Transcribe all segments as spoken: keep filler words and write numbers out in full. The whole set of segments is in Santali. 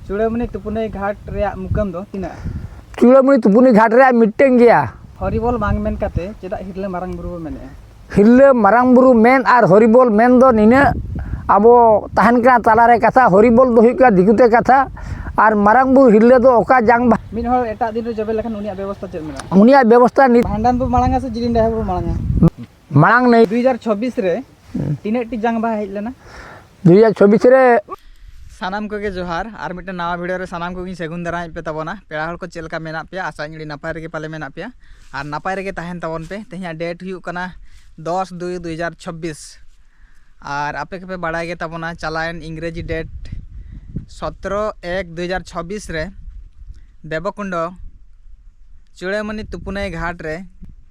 ᱪᱩᱲᱟᱹᱢᱩᱱᱤ ᱛᱩᱯᱩᱱᱟᱹᱭ ᱜᱷᱟᱴ ᱨᱮᱭᱟᱜ ᱢᱩᱠᱟᱹᱢ ᱫᱚ ᱛᱤᱱᱟᱹᱜ? ᱪᱩᱲᱟᱹᱢᱩᱱᱤ ᱛᱩᱯᱩᱱᱟᱹᱭ ᱜᱷᱟᱴ ᱨᱮᱭᱟᱜ ᱢᱤᱫᱴᱟᱝ ᱜᱮᱭᱟ᱾ ᱦᱚᱨᱤᱵᱚᱞ ᱵᱟᱝ ᱢᱮᱱ ᱠᱟᱛᱮ ᱪᱮᱫᱟᱜ ᱦᱤᱨᱞᱟᱹ ᱢᱟᱨᱟᱝ ᱵᱩᱨᱩ ᱵᱚ ᱢᱮᱱᱮᱜᱼᱟ? ᱦᱤᱨᱞᱟᱹ ᱢᱟᱨᱟᱝ ᱵᱩᱨᱩ ᱢᱮᱱ ᱟᱨ ᱦᱚᱨᱤᱵᱚᱞ ᱢᱮᱱ ᱫᱚ ᱱᱤᱱᱟᱹᱜ ᱟᱵᱚ ᱛᱟᱦᱮᱱ ᱠᱟᱱᱟ ᱛᱟᱞᱟᱨᱮ ᱠᱟᱛᱷᱟ, ᱦᱚᱨᱤᱵᱚᱞ ᱫᱚ ᱦᱩᱭᱩᱜ ᱠᱟᱱᱟ ᱫᱤᱠᱩᱛᱮ ᱠᱟᱛᱷᱟ, ᱟᱨ ᱢᱟᱨᱟᱝ ᱵᱩᱨᱩ ᱦᱤᱨᱞᱟᱹ ᱫᱚ ᱚᱠᱟ ᱡᱟᱝ ᱵᱟᱦᱟ ᱢᱤᱫ ᱦᱚᱲ ᱮᱴᱟᱜ ᱫᱤᱱ ᱨᱮ ᱡᱚᱵᱮ ᱞᱮᱠᱷᱟᱱ ᱩᱱᱤᱭᱟᱜ ᱵᱮᱵᱚᱥᱛᱟ ᱪᱮᱫ ᱢᱮᱱᱟᱜᱼᱟ? ᱩᱱᱤᱭᱟᱜ ᱵᱮᱵᱚᱥᱛᱟ ᱱᱤᱛ ᱵᱷᱟᱸᱰᱟᱱ ᱵᱚ ᱢᱟᱲᱟᱝᱟ ᱥᱮ ᱡᱤᱞᱤᱧ ᱰᱟᱦᱟᱨ ᱵᱚ ᱢᱟᱲᱟᱝᱟ? ᱢᱟᱲᱟᱝ ᱱᱟᱹᱭ᱾ ᱫᱩ ᱦᱟᱡᱟᱨ ᱪᱷᱚᱵᱵᱤᱥ ᱨᱮ ᱦᱩᱸ᱾ ᱛᱤᱱᱟᱹᱜ ᱴᱤ ᱡᱟᱝ ᱵᱟᱦᱟ ᱦᱮᱡ ᱞᱮᱱᱟ? ᱫᱩ ᱦᱟᱡᱟᱨ ᱪᱷᱚᱵᱵᱤᱥ ᱨᱮ᱾ ᱥᱟᱱᱟᱢ ᱠᱚᱜᱮ ᱡᱚᱦᱟᱨ, ᱟᱨ ᱢᱤᱫᱴᱮᱱ ᱱᱟᱣᱟ video ᱨᱮ ᱥᱟᱱᱟᱢ ᱠᱚᱜᱮᱧ ᱥᱟᱹᱜᱩᱱ ᱫᱟᱨᱟᱢᱮᱫ ᱯᱮ ᱛᱟᱵᱚᱱᱟ᱾ ᱯᱮᱲᱟ ᱦᱚᱲ ᱠᱚ ᱪᱮᱫ ᱞᱮᱠᱟ ᱢᱮᱱᱟᱜ ᱯᱮᱭᱟ? ᱟᱥᱟᱧ ᱟᱹᱰᱤ ᱱᱟᱯᱟᱭ ᱨᱮᱜᱮ ᱯᱟᱞᱮ ᱢᱮᱱᱟᱜ ᱯᱮᱭᱟ, ᱟᱨ ᱱᱟᱯᱟᱭ ᱨᱮᱜᱮ ᱛᱟᱦᱮᱱ ᱛᱟᱵᱚᱱ ᱯᱮ᱾ ᱛᱮᱦᱮᱧᱟᱜ date ᱦᱩᱭᱩᱜ ᱠᱟᱱᱟ ᱫᱚᱥ ᱫᱩᱭ ᱫᱩ ᱦᱟᱡᱟᱨ ᱪᱷᱚᱵᱵᱤᱥ, ᱟᱨ ᱟᱯᱮ ᱠᱚᱯᱮ ᱵᱟᱲᱟᱭ ᱜᱮ ᱛᱟᱵᱚᱱᱟ, ᱪᱟᱞᱟᱣᱮᱱ ᱤᱝᱨᱮᱡᱤ date ᱥᱚᱛᱨᱚ ᱮᱠ ᱫᱩ ᱦᱟᱡᱟᱨ ᱪᱷᱚᱵᱵᱤᱥ ᱨᱮ ᱫᱮᱵᱚᱠᱩᱱᱰᱚ ᱪᱩᱲᱟᱹᱢᱩᱱᱤ ᱛᱩᱯᱩᱱᱟᱹᱭ ᱜᱷᱟᱴ ᱨᱮ,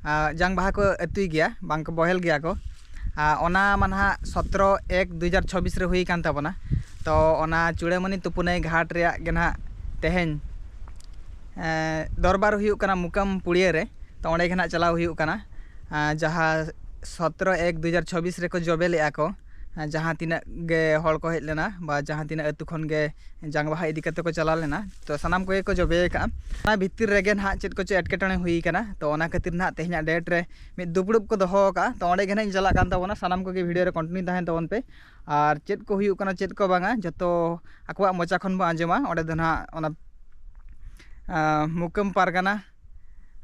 ᱟ, ᱡᱟᱝ ᱵᱟᱦᱟ ᱠᱚ ᱟᱹᱛᱩᱭ ᱜᱮᱭᱟ, ᱵᱟᱝ ᱠᱚ ᱵᱚᱦᱮᱞ ᱜᱮᱭᱟ ᱠᱚ᱾ ᱟ, ᱚᱱᱟ ᱢᱟ ᱱᱟᱦᱟᱜ ᱥᱚᱛᱨᱚ ᱮᱠ ᱫᱩ ᱦᱟᱡᱟᱨ ᱪᱷᱚᱵᱵᱤᱥ ᱨᱮ ᱦᱩᱭ ᱠᱟᱱ ᱛᱟᱵᱚᱱᱟ᱾ ᱛᱚ ᱚᱱᱟ ᱪᱩᱲᱟᱹᱢᱩᱱᱤ ᱛᱩᱯᱩᱱᱟᱹᱭ ᱜᱷᱟᱴ ᱨᱮᱭᱟᱜ ᱜᱮ ᱱᱟᱦᱟᱜ ᱛᱮᱦᱮᱧ, ᱮ, ᱫᱚᱨᱵᱟᱨ ᱦᱩᱭᱩᱜ ᱠᱟᱱᱟ ᱢᱩᱠᱟᱹᱢ ᱯᱩᱲᱤᱭᱟᱹ ᱨᱮ᱾ ᱛᱚ ᱚᱸᱰᱮ ᱜᱮ ᱱᱟᱦᱟᱜ ᱪᱟᱞᱟᱣ ᱦᱩᱭᱩᱜ ᱠᱟᱱᱟ, ᱟ, ᱡᱟᱦᱟᱸ ᱥᱚᱛᱨᱚ ᱮᱠ ᱫᱩ ᱦᱟᱡᱟᱨ ᱪᱷᱚᱵᱵᱤᱥ ᱨᱮᱠᱚ ᱡᱚᱵᱮ ᱞᱮᱫᱼᱟ ᱠᱚ, ᱟ, ᱡᱟᱦᱟᱸ ᱛᱤᱱᱟᱹᱜ ᱜᱮ ᱦᱚᱲ ᱠᱚ ᱦᱮᱡ ᱞᱮᱱᱟ ᱵᱟ ᱡᱟᱦᱟᱸ ᱛᱤᱱᱟᱹᱜ ᱟᱹᱛᱩ ᱠᱷᱚᱱ ᱜᱮ ᱡᱟᱝ ᱵᱟᱦᱟ ᱤᱫᱤ ᱠᱟᱛᱮ ᱠᱚ ᱪᱟᱞᱟᱣ ᱞᱮᱱᱟ, ᱛᱚ ᱥᱟᱱᱟᱢ ᱠᱚᱜᱮ ᱠᱚ ᱡᱚᱵᱮ ᱟᱠᱟᱫᱼᱟ᱾ ᱚᱱᱟ ᱵᱷᱤᱛᱤᱨ ᱨᱮᱜᱮ ᱱᱟᱦᱟᱜ ᱪᱮᱫ ᱠᱚᱪᱚ ᱮᱴᱠᱮᱴᱚᱬᱮ ᱦᱩᱭ ᱟᱠᱟᱱᱟ᱾ ᱛᱚ ᱚᱱᱟ ᱠᱷᱟᱹᱛᱤᱨ ᱱᱟᱦᱟᱜ ᱛᱮᱦᱮᱧᱟᱜ date ᱨᱮ ᱢᱤᱫ ᱫᱩᱯᱲᱩᱵ ᱠᱚ ᱫᱚᱦᱚ ᱟᱠᱟᱫᱼᱟ᱾ ᱛᱚ ᱚᱸᱰᱮ ᱜᱮ ᱱᱟᱦᱟᱜ ᱤᱧ ᱪᱟᱞᱟᱜ ᱠᱟᱱ ᱛᱟᱵᱚᱱᱟ᱾ ᱥᱟᱱᱟᱢ ᱠᱚᱜᱮ video ᱨᱮ continue ᱛᱟᱦᱮᱱ ᱛᱟᱵᱚᱱ ᱯᱮ, ᱟᱨ ᱪᱮᱫ ᱠᱚ ᱦᱩᱭᱩᱜ ᱠᱟᱱᱟ ᱪᱮᱫ ᱠᱚ ᱵᱟᱝᱟ ᱡᱚᱛᱚ ᱟᱠᱚᱣᱟᱜ ᱢᱚᱪᱟ ᱠᱷᱚᱱ ᱵᱚ ᱟᱸᱡᱚᱢᱟ᱾ ᱚᱸᱰᱮ ᱫᱚ ᱱᱟᱦᱟᱜ ᱚᱱᱟ, ᱟ, ᱢᱩᱠᱟᱹᱢ ᱯᱟᱨᱜᱟᱱᱟ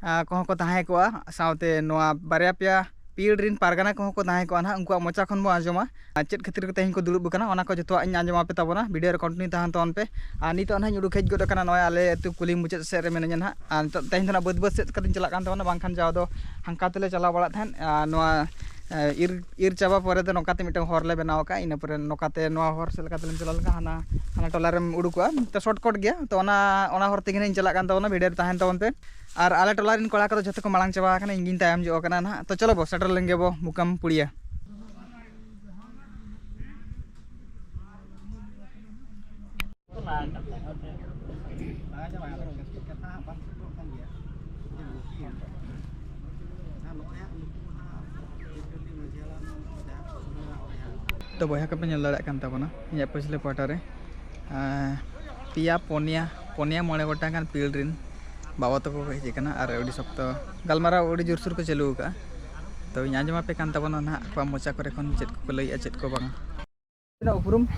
ᱟ, ᱠᱚᱦᱚᱸ ᱠᱚ ᱛᱟᱦᱮᱸ ᱠᱚᱜᱼᱟ, ᱥᱟᱶᱛᱮ ᱱᱚᱣᱟ ᱵᱟᱨᱭᱟ ᱯᱮᱭᱟ ᱯᱤᱲ ᱨᱤᱱ ᱯᱟᱨᱜᱟᱱᱟ ᱠᱚᱦᱚᱸ ᱠᱚ ᱛᱟᱦᱮᱸ ᱠᱚᱜᱼᱟ ᱱᱟᱦᱟᱜ᱾ ᱩᱱᱠᱩᱣᱟᱜ ᱢᱚᱪᱟ ᱠᱷᱚᱱ ᱵᱚ ᱟᱸᱡᱚᱢᱟ, ᱟᱨ ᱪᱮᱫ ᱠᱷᱟᱹᱛᱤᱨ ᱠᱚ ᱛᱮᱦᱮᱧ ᱠᱚ ᱫᱩᱲᱩᱵ ᱟᱠᱟᱱᱟ, ᱚᱱᱟ ᱠᱚ ᱡᱚᱛᱚᱣᱟᱜ ᱤᱧ ᱟᱸᱡᱚᱢ ᱟᱯᱮ ᱛᱟᱵᱚᱱᱟ᱾ Video ᱨᱮ continue ᱛᱟᱦᱮᱱ ᱛᱟᱵᱚᱱ ᱯᱮ᱾ ᱟᱨ ᱱᱤᱛᱚᱜ ᱱᱟᱦᱟᱜ ᱤᱧ ᱩᱰᱩᱠ ᱦᱮᱡ ᱜᱚᱫ ᱟᱠᱟᱱᱟ ᱱᱚᱜᱼᱚᱭ ᱟᱞᱮ ᱟᱹᱛᱩ ᱠᱩᱞᱦᱤ ᱢᱩᱪᱟᱹᱫ ᱥᱮᱫ ᱨᱮ ᱢᱤᱱᱟᱹᱧᱟ ᱱᱟᱦᱟᱜ᱾ ᱟᱨ ᱱᱤᱛᱚᱜ ᱛᱮᱦᱮᱧ ᱫᱚ ᱱᱟᱦᱟᱜ ᱵᱟᱹᱫᱽ ᱵᱟᱹᱫᱽ ᱥᱮᱫ ᱠᱟᱛᱮᱧ ᱪᱟᱞᱟᱜ ᱠᱟᱱ ᱛᱟᱵᱚᱱᱟ, ᱵᱟᱝᱠᱷᱟᱱ ᱡᱟᱣ ᱫᱚ ᱦᱟᱱᱠᱟ ᱛᱮᱞᱮ ᱪᱟᱞᱟᱣ ᱵᱟᱲᱟᱜ ᱛᱟᱦᱮᱸᱫ᱾ ᱟᱨ ᱱᱚᱣᱟ, ᱮ, ᱤᱨ, ᱤᱨ ᱪᱟᱵᱟ ᱯᱚᱨᱮ ᱫᱚ ᱱᱚᱝᱠᱟ ᱛᱮ ᱢᱤᱫᱴᱟᱝ ᱦᱚᱨ ᱞᱮ ᱵᱮᱱᱟᱣ ᱟᱠᱟᱫᱼᱟ᱾ ᱤᱱᱟᱹ ᱯᱚᱨᱮ ᱱᱚᱝᱠᱟ ᱛᱮ ᱱᱚᱣᱟ ᱦᱚᱨ ᱥᱮᱫ ᱞᱮᱠᱟ ᱛᱮᱞᱮᱢ ᱪᱟᱞᱟᱣ ᱞᱮᱱᱠᱷᱟᱱ ᱦᱟᱱᱟ, ᱦᱟᱱᱟ ᱴᱚᱞᱟ ᱨᱮᱢ ᱩᱰᱩᱠᱚᱜᱼᱟ᱾ ᱛᱚ shortcut ᱜᱮᱭᱟ᱾ ᱛᱚ ᱚᱱᱟ, ᱚᱱᱟ ᱦᱚᱨ ᱛᱮᱜᱮ ᱱᱟᱦᱟᱜ ᱤᱧ ᱪᱟᱞᱟᱜ ᱠᱟᱱ ᱛᱟᱵᱚᱱᱟ᱾ Video ᱨᱮ ᱛᱟᱦᱮᱱ ᱛᱟᱵᱚᱱ ᱯᱮ᱾ ᱟᱨ ᱟᱞᱮ ᱴᱚᱞᱟ ᱨᱮᱱ ᱠᱚᱲᱟ ᱠᱚᱫᱚ ᱡᱷᱚᱛᱚ ᱠᱚ ᱢᱟᱲᱟᱝ ᱪᱟᱵᱟ ᱟᱠᱟᱱᱟ, ᱤᱧ ᱜᱤᱧ ᱛᱟᱭᱚᱢ ᱧᱚᱜ ᱟᱠᱟᱱᱟ ᱱᱟᱦᱟᱜ᱾ ᱛᱚ ᱪᱚᱞᱚ ᱵᱚ ᱥᱮᱴᱮᱨ ᱞᱮᱱ ᱜᱮ ᱵᱚ ᱢᱩᱠᱟᱢ ᱯᱩᱲᱤᱭᱟᱹ᱾ ᱛᱚ ᱵᱚᱭᱦᱟ ᱠᱚᱯᱮ ᱧᱮᱞ ᱫᱟᱲᱮᱭᱟᱜ ᱠᱟᱱ ᱛᱟᱵᱚᱱᱟ ᱤᱧᱟᱹᱜ ᱯᱟᱹᱪᱷᱞᱟᱹ ᱯᱟᱦᱴᱟ ᱨᱮ, ᱟᱸ, ᱯᱮᱭᱟ ᱯᱩᱱᱭᱟ, ᱯᱩᱱᱭᱟ ᱢᱚᱬᱮ ᱜᱚᱴᱟᱝ ᱜᱟᱱ ᱯᱤᱲ ᱨᱮᱱ ᱵᱟᱵᱟ ᱛᱟᱠᱚ ᱠᱚ ᱦᱮᱡ ᱟᱠᱟᱱᱟ ᱟᱨ ᱟᱹᱰᱤ ᱥᱚᱠᱛᱚ ᱜᱟᱞᱢᱟᱨᱟᱣ ᱟᱹᱰᱤ ᱡᱳᱨᱥᱳᱨ ᱠᱚ ᱪᱟᱹᱞᱩ ᱟᱠᱟᱫᱼᱟ᱾ ᱛᱚ, ᱤᱧ ᱟᱸᱡᱚᱢ ᱟᱯᱮ ᱠᱟᱱ ᱛᱟᱵᱚᱱᱟ ᱱᱟᱦᱟᱜ ᱟᱠᱚᱣᱟᱜ ᱢᱚᱪᱟ ᱠᱚᱨᱮ ᱠᱷᱚᱱ ᱪᱮᱫ ᱠᱚᱠᱚ ᱞᱟᱹᱭᱮᱫᱼᱟ, ᱪᱮᱫ ᱠᱚ ᱵᱟᱝᱟ᱾ ᱩᱯᱨᱩᱢ?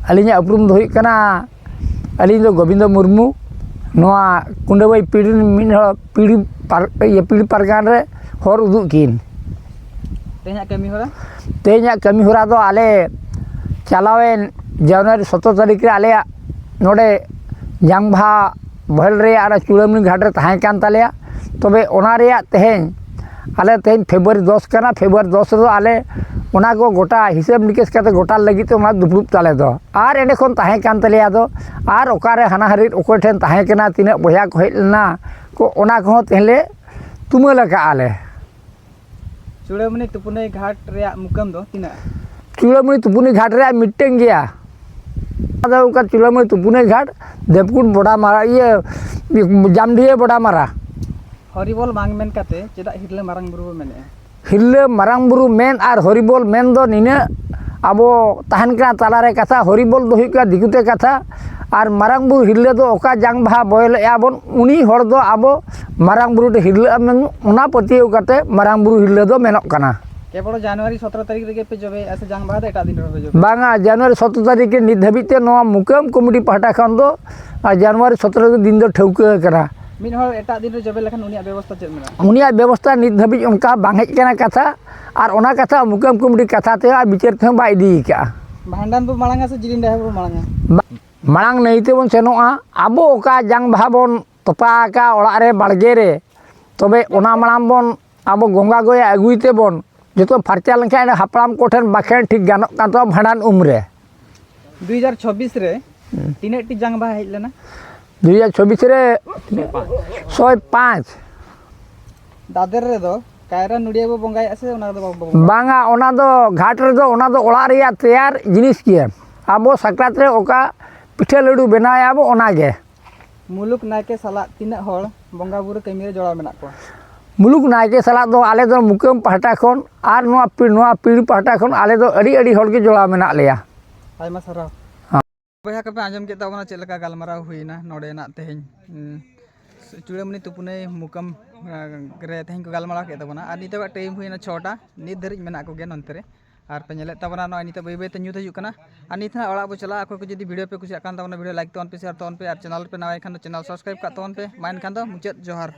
ᱟᱹᱞᱤᱧᱟᱜ ᱩᱯᱨᱩᱢ ᱫᱚ ᱦᱩᱭᱩᱜ ᱠᱟᱱᱟ, ᱟᱹᱞᱤᱧ ᱫᱚ ᱜᱳᱵᱤᱱᱫᱚ ᱢᱩᱨᱢᱩ, ᱱᱚᱣᱟ ᱠᱩᱸᱰᱟᱹᱵᱟᱹᱭ ᱯᱤᱲ ᱨᱮᱱ ᱢᱤᱫ ᱦᱚᱲ, ᱯᱤᱲ ᱯᱟᱨ-, ᱤᱭᱟᱹ, ᱯᱤᱲ ᱯᱟᱨᱜᱟᱱ ᱨᱮ ᱦᱚᱨ ᱩᱫᱩᱜ ᱠᱤᱱ᱾ ᱛᱮᱦᱮᱧᱟᱜ ᱠᱟᱹᱢᱤ ᱦᱚᱨᱟ? ᱛᱮᱦᱮᱧᱟᱜ ᱠᱟᱹᱢᱤ ᱦᱚᱨᱟ ᱫᱚ ᱟᱞᱮ ᱪᱟᱞᱟᱣᱮᱱ ᱡᱟᱱᱩᱣᱟᱨᱤ ᱥᱚᱛᱨᱚ ᱛᱟᱹᱨᱤᱠᱷ ᱨᱮ ᱟᱞᱮᱭᱟᱜ ᱱᱚᱰᱮ ᱡᱟᱝ ᱵᱟᱦᱟ ᱵᱚᱦᱮᱞ ᱨᱮᱭᱟᱜ ᱚᱱᱟ ᱪᱩᱲᱟᱹᱢᱱᱤ ᱜᱷᱟᱴ ᱨᱮ ᱛᱟᱦᱮᱸ ᱠᱟᱱ ᱛᱟᱞᱮᱭᱟ᱾ ᱛᱚᱵᱮ ᱚᱱᱟ ᱨᱮᱭᱟᱜ ᱛᱮᱦᱮᱧ, ᱟᱞᱮ ᱛᱮᱦᱮᱧ ᱯᱷᱮᱵᱽᱨᱩᱣᱟᱨᱤ ᱫᱚᱥ ᱠᱟᱱᱟ, ᱯᱷᱮᱵᱽᱨᱩᱣᱟᱨᱤ ᱫᱚᱥ ᱨᱮᱫᱚ ᱟᱞᱮ ᱚᱱᱟ ᱠᱚ ᱜᱚᱴᱟ ᱦᱤᱥᱟᱹᱵ ᱱᱤᱠᱟᱹᱥ ᱠᱟᱛᱮ ᱜᱚᱴᱟ ᱞᱟᱹᱜᱤᱫ ᱛᱮ ᱚᱱᱟ ᱫᱩᱯᱲᱩᱵ ᱛᱟᱞᱮ ᱫᱚ᱾ ᱟᱨ ᱮᱸᱰᱮ ᱠᱷᱚᱱ ᱛᱟᱦᱮᱸ ᱠᱟᱱ ᱛᱟᱞᱮᱭᱟ ᱫᱚ, ᱟᱨ ᱚᱠᱟᱨᱮ ᱦᱟᱱᱟ ᱦᱟᱹᱨᱤᱡ ᱚᱠᱚᱭ ᱴᱷᱮᱱ ᱛᱟᱦᱮᱸ ᱠᱟᱱᱟ, ᱛᱤᱱᱟᱹᱜ ᱵᱚᱭᱦᱟ ᱠᱚ ᱦᱮᱡ ᱞᱮᱱᱟ ᱠᱚ, ᱚᱱᱟ ᱠᱚᱦᱚᱸ ᱛᱮᱦᱮᱧ ᱞᱮ ᱛᱩᱢᱟᱹᱞ ᱟᱠᱟᱫᱼᱟ ᱞᱮ᱾ ᱪᱩᱲᱟᱹᱢᱩᱱᱤ ᱛᱩᱯᱩᱱᱟᱹᱭ ᱜᱷᱟᱴ ᱨᱮᱭᱟᱜ ᱢᱩᱠᱟᱹᱢ ᱫᱚ ᱛᱤᱱᱟᱹᱜ? ᱪᱩᱲᱟᱹᱢᱩᱱᱤ ᱛᱩᱯᱩᱱᱟᱹᱭ ᱜᱷᱟᱴ ᱨᱮᱭᱟᱜ ᱢᱤᱫᱴᱟᱹᱝ ᱜᱮᱭᱟ᱾ ᱟᱫᱚ ᱚᱱᱠᱟ ᱪᱩᱲᱟᱹᱢᱩᱱᱤ ᱛᱩᱯᱩᱱᱟᱹᱭ ᱜᱷᱟᱴ, ᱫᱮᱵᱠᱩᱴ ᱵᱚᱰᱟᱢᱟᱨᱟ, ᱤᱭᱟᱹ, ᱡᱟᱢᱰᱤᱭᱟᱹ ᱵᱚᱰᱟᱢᱟᱨᱟ᱾ ᱦᱚᱨᱤᱵᱚᱞ ᱵᱟᱝ ᱢᱮᱱ ᱠᱟᱛᱮ ᱪᱮᱫᱟᱜ ᱦᱤᱨᱞᱟᱹ ᱢᱟᱨᱟᱝ ᱵᱩᱨᱩ ᱵᱚ ᱢᱮᱱᱮᱜᱼᱟ? ᱦᱤᱨᱞᱟᱹ ᱢᱟᱨᱟᱝ ᱵᱩᱨᱩ ᱢᱮᱱ ᱟᱨ ᱦᱚᱨᱤᱵᱚᱞ ᱢᱮᱱ ᱫᱚ ᱱᱤᱱᱟᱹᱜ ᱟᱵᱚ ᱛᱟᱦᱮᱱ ᱠᱟᱱᱟ ᱛᱟᱞᱟᱨᱮ ᱠᱟᱛᱷᱟ, ᱦᱚᱨᱤᱵᱚᱞ ᱫᱚ ᱦᱩᱭᱩᱜ ᱠᱟᱱᱟ ᱫᱤᱠᱩᱛᱮ ᱠᱟᱛᱷᱟ, ᱟᱨ ᱢᱟᱨᱟᱝ ᱵᱩᱨᱩ ᱦᱤᱨᱞᱟᱹ ᱫᱚ ᱚᱠᱟ ᱡᱟᱝ ᱵᱟᱦᱟ ᱵᱚᱭᱮᱞᱮᱜᱼᱟ ᱵᱚᱱ, ᱩᱱᱤ ᱦᱚᱲ ᱫᱚ ᱟᱵᱚ ᱢᱟᱨᱟᱝ ᱵᱩᱨᱩ ᱴᱷᱮᱱ ᱦᱤᱨᱞᱟᱹᱜᱼᱟ ᱢᱮᱱ, ᱚᱱᱟ ᱯᱟᱹᱛᱭᱟᱹᱣ ᱠᱟᱛᱮ ᱢᱟᱨᱟᱝ ᱵᱩᱨᱩ ᱦᱤᱨᱞᱟᱹ ᱫᱚ ᱢᱮᱱᱚᱜ ᱠᱟᱱᱟ᱾ ᱠᱮᱵᱚᱞ ᱡᱟᱱᱩᱣᱟᱨᱤ ᱥᱚᱛᱨᱚ ᱛᱟᱹᱨᱤᱠᱷ ᱨᱮᱜᱮ ᱯᱮ ᱡᱚᱵᱮᱭᱮᱜᱼᱟ ᱥᱮ ᱡᱟᱝ ᱵᱟᱦᱟ ᱫᱚ ᱮᱴᱟᱜ ᱫᱤᱱ ᱨᱮᱦᱚᱸ ᱯᱮ ᱡᱚᱵᱮᱭᱟ? ᱵᱟᱝᱟ, ᱡᱟᱱᱩᱣᱟᱨᱤ ᱥᱚᱛᱨᱚ ᱛᱟᱹᱨᱤᱠᱷ ᱨᱮ ᱱᱤᱛ ᱫᱷᱟᱹᱵᱤᱡ ᱛᱮ ᱱᱚᱣᱟ ᱢᱩᱠᱟᱹᱢ ᱠᱚᱢᱤᱴᱤ ᱯᱟᱦᱴᱟ ᱠᱷᱚᱱ ᱫᱚ, ᱟᱨ ᱡᱟᱱᱩᱣᱟᱨᱤ ᱥᱚᱛᱨᱚ ᱫᱤᱱ ᱫᱚ ᱴᱷᱟᱹᱣᱠᱟᱹ ᱟᱠᱟᱱᱟ᱾ ᱢᱤᱫ ᱦᱚᱲ ᱮᱴᱟᱜ ᱫᱤᱱ ᱨᱮ ᱡᱚᱵᱮ ᱞᱮᱠᱷᱟᱱ ᱩᱱᱤᱭᱟᱜ ᱵᱮᱵᱚᱥᱛᱷᱟ ᱪᱮᱫ ᱢᱮᱱᱟᱜᱼᱟ? ᱩᱱᱤᱭᱟᱜ ᱵᱮᱵᱚᱥᱛᱷᱟ ᱱᱤᱛ ᱫᱷᱟᱹᱵᱤᱡ ᱚᱱᱠᱟ ᱵᱟᱝ ᱦᱮᱡ ᱟᱠᱟᱱᱟ ᱠᱟᱛᱷᱟ, ᱟᱨ ᱚᱱᱟ ᱠᱟᱛᱷᱟ ᱢᱩᱠᱟᱹᱢ ᱠᱚᱢᱤᱴᱤ ᱠᱟᱛᱷᱟ ᱛᱮ ᱟᱨ ᱵᱤᱪᱟᱹᱨ ᱛᱮᱦᱚᱸ ᱵᱟᱭ ᱤᱫᱤ ᱟᱠᱟᱫᱼᱟ᱾ ᱵᱷᱟᱸᱰᱟᱱ ᱵᱚ ᱢᱟᱲᱟᱝᱟ ᱥᱮ ᱡᱤᱞᱤᱧ ᱰᱟᱦᱟᱨ ᱵᱚ ᱢᱟᱲᱟᱝᱟ? ᱵᱟ-, ᱢᱟᱲᱟᱝ ᱱᱟᱹᱭ ᱛᱮᱵᱚᱱ ᱥᱮᱱᱚᱜᱼᱟ᱾ ᱟᱵᱚ ᱚᱠᱟ ᱡᱟᱝ ᱵᱟᱦᱟ ᱵᱚᱱ ᱛᱚᱯᱟ ᱟᱠᱟᱫ ᱚᱲᱟᱜ ᱨᱮ, ᱵᱟᱲᱜᱮ ᱨᱮ, ᱛᱚᱵᱮ ᱚᱱᱟ ᱢᱟᱲᱟᱝ ᱵᱚᱱ ᱟᱵᱚ ᱜᱚᱸᱜᱟ ᱜᱚᱭᱟ ᱟᱹᱜᱩᱭ ᱛᱮᱵᱚᱱ ᱡᱚᱛᱚ ᱯᱷᱟᱨᱪᱟ ᱞᱮᱱᱠᱷᱟᱱ ᱦᱟᱯᱲᱟᱢ ᱠᱚᱴᱷᱮᱱ ᱵᱟᱠᱷᱮᱬ ᱴᱷᱤᱠ ᱜᱟᱱᱚᱜ ᱠᱟᱱ ᱛᱟᱵᱚᱱᱟ ᱵᱷᱟᱸᱰᱟᱱ ᱩᱢ ᱨᱮ᱾ ᱫᱩ ᱦᱟᱡᱟᱨ ᱪᱷᱚᱵᱵᱤᱥ ᱨᱮ ᱦᱩᱸ᱾ ᱛᱤᱱᱟᱹᱜ ᱴᱤ ᱡᱟᱝ ᱵᱟᱦᱟ ᱦᱮᱡ ᱞᱮᱱᱟ? ᱫᱩ ᱦᱟᱡᱟᱨ ᱪᱷᱚᱵᱵᱤᱥ ᱨᱮ ᱥᱚᱭ ᱯᱟᱸᱪ᱾ ᱫᱟᱫᱮᱨ ᱨᱮᱫᱚ ᱠᱟᱭᱨᱟ ᱱᱚᱲᱤᱭᱟᱹ ᱵᱚ ᱵᱚᱸᱜᱟᱭᱟ ᱥᱮ ᱚᱱᱟ ᱨᱮᱫᱚ ᱵᱟᱵᱚ ᱵᱚᱸᱜᱟᱭᱟ? ᱵᱟᱝᱟ, ᱚᱱᱟ ᱫᱚ ᱜᱷᱟᱴ ᱨᱮᱫᱚ, ᱚᱱᱟ ᱫᱚ ᱚᱲᱟᱜ ᱨᱮᱭᱟᱜ ᱛᱮᱭᱟᱨ ᱡᱤᱱᱤᱥ ᱜᱮ᱾ ᱟᱵᱚ ᱥᱟᱠᱨᱟᱛ ᱨᱮ ᱚᱠᱟ ᱯᱤᱴᱷᱟᱹ ᱞᱟᱹᱰᱩ ᱵᱮᱱᱟᱣᱮᱫᱼᱟ ᱵᱚ, ᱚᱱᱟ ᱜᱮ᱾ ᱢᱩᱞᱩᱠ ᱱᱟᱭᱠᱮ ᱥᱟᱞᱟᱜ ᱛᱤᱱᱟᱹᱜ ᱦᱚᱲ ᱵᱚᱸᱜᱟ ᱵᱩᱨᱩ ᱠᱟᱹᱢᱤ ᱨᱮ ᱡᱚᱲᱟᱣ ᱢᱮᱱᱟᱜ ᱠᱚᱣᱟ? ᱢᱩᱞᱩᱠ ᱱᱟᱭᱠᱮ ᱥᱟᱞᱟᱜ ᱫᱚ ᱟᱞᱮ ᱫᱚ ᱢᱩᱠᱟᱹᱢ ᱯᱟᱦᱴᱟ ᱠᱷᱚᱱ ᱟᱨ ᱱᱚᱣᱟ ᱯᱤ-, ᱱᱚᱣᱟ ᱯᱤᱲ ᱯᱟᱦᱴᱟ ᱠᱷᱚᱱ ᱟᱞᱮ ᱫᱚ ᱟᱹᱰᱤ, ᱟᱹᱰᱤ ᱦᱚᱲ ᱜᱮ ᱡᱚᱲᱟᱣ ᱢᱮᱱᱟᱜ ᱞᱮᱭᱟ᱾ ᱟᱭᱢᱟ ᱥᱟᱨᱦᱟᱣ᱾ ᱵᱚᱭᱦᱟ ᱠᱚᱯᱮ ᱟᱸᱡᱚᱢ ᱠᱮᱫ ᱛᱟᱵᱚᱱᱟ ᱪᱮᱫ ᱞᱮᱠᱟ ᱜᱟᱞᱢᱟᱨᱟᱣ ᱦᱩᱭᱱᱟ ᱱᱚᱰᱮᱱᱟᱜ ᱛᱮᱦᱮᱧ, ᱩᱸ, ᱪᱩᱲᱟᱹᱢᱩᱱᱤ ᱛᱩᱯᱩᱱᱟᱹᱭ ᱢᱩᱠᱟᱹᱢ, ᱟᱸ, ᱨᱮ ᱛᱮᱦᱮᱧ ᱠᱚ ᱜᱟᱞᱢᱟᱨᱟᱣ ᱠᱮᱫ ᱛᱟᱵᱚᱱᱟ᱾ ᱟᱨ ᱱᱤᱛᱚᱜᱟᱜ time ᱦᱩᱭᱱᱟ ᱪᱷᱚᱴᱟ, ᱱᱤᱛ ᱫᱷᱟᱹᱨᱤᱡ ᱢᱮᱱᱟᱜ ᱠᱚᱜᱮᱭᱟ ᱱᱚᱱᱛᱮ ᱨᱮ᱾ ᱟᱨ ᱯᱮ ᱧᱮᱞᱮᱫ ᱛᱟᱵᱚᱱᱟ ᱱᱚᱜᱼᱚᱭ ᱱᱤᱛᱚᱜ ᱵᱟᱹᱭ ᱵᱟᱹᱭ ᱛᱮ ᱧᱩᱛ ᱦᱤᱡᱩᱜ ᱠᱟᱱᱟ᱾ ᱟᱨ ᱱᱤᱛ ᱦᱟᱸᱜ ᱚᱲᱟᱜ ᱵᱚ ᱪᱟᱞᱟᱜᱼᱟ᱾ ᱚᱠᱚᱭ ᱠᱚ ᱡᱩᱫᱤ video ᱯᱮ ᱠᱩᱥᱤᱭᱟᱜ ᱠᱟᱱ ᱛᱟᱵᱚᱱᱟ, video like ᱛᱟᱵᱚᱱ ᱯᱮ, share ᱛᱟᱵᱚᱱ ᱯᱮ, ᱟᱨ channel ᱨᱮᱯᱮ ᱱᱟᱣᱟ ᱠᱷᱟᱱ ᱫᱚ channel subscribe ᱠᱟᱜ ᱛᱟᱵᱚᱱ ᱯᱮ᱾ ᱢᱟ ᱮᱱᱠᱷᱟᱱ ᱫᱚ ᱢᱩᱪᱟᱹᱫ ᱡᱚᱦᱟᱨ᱾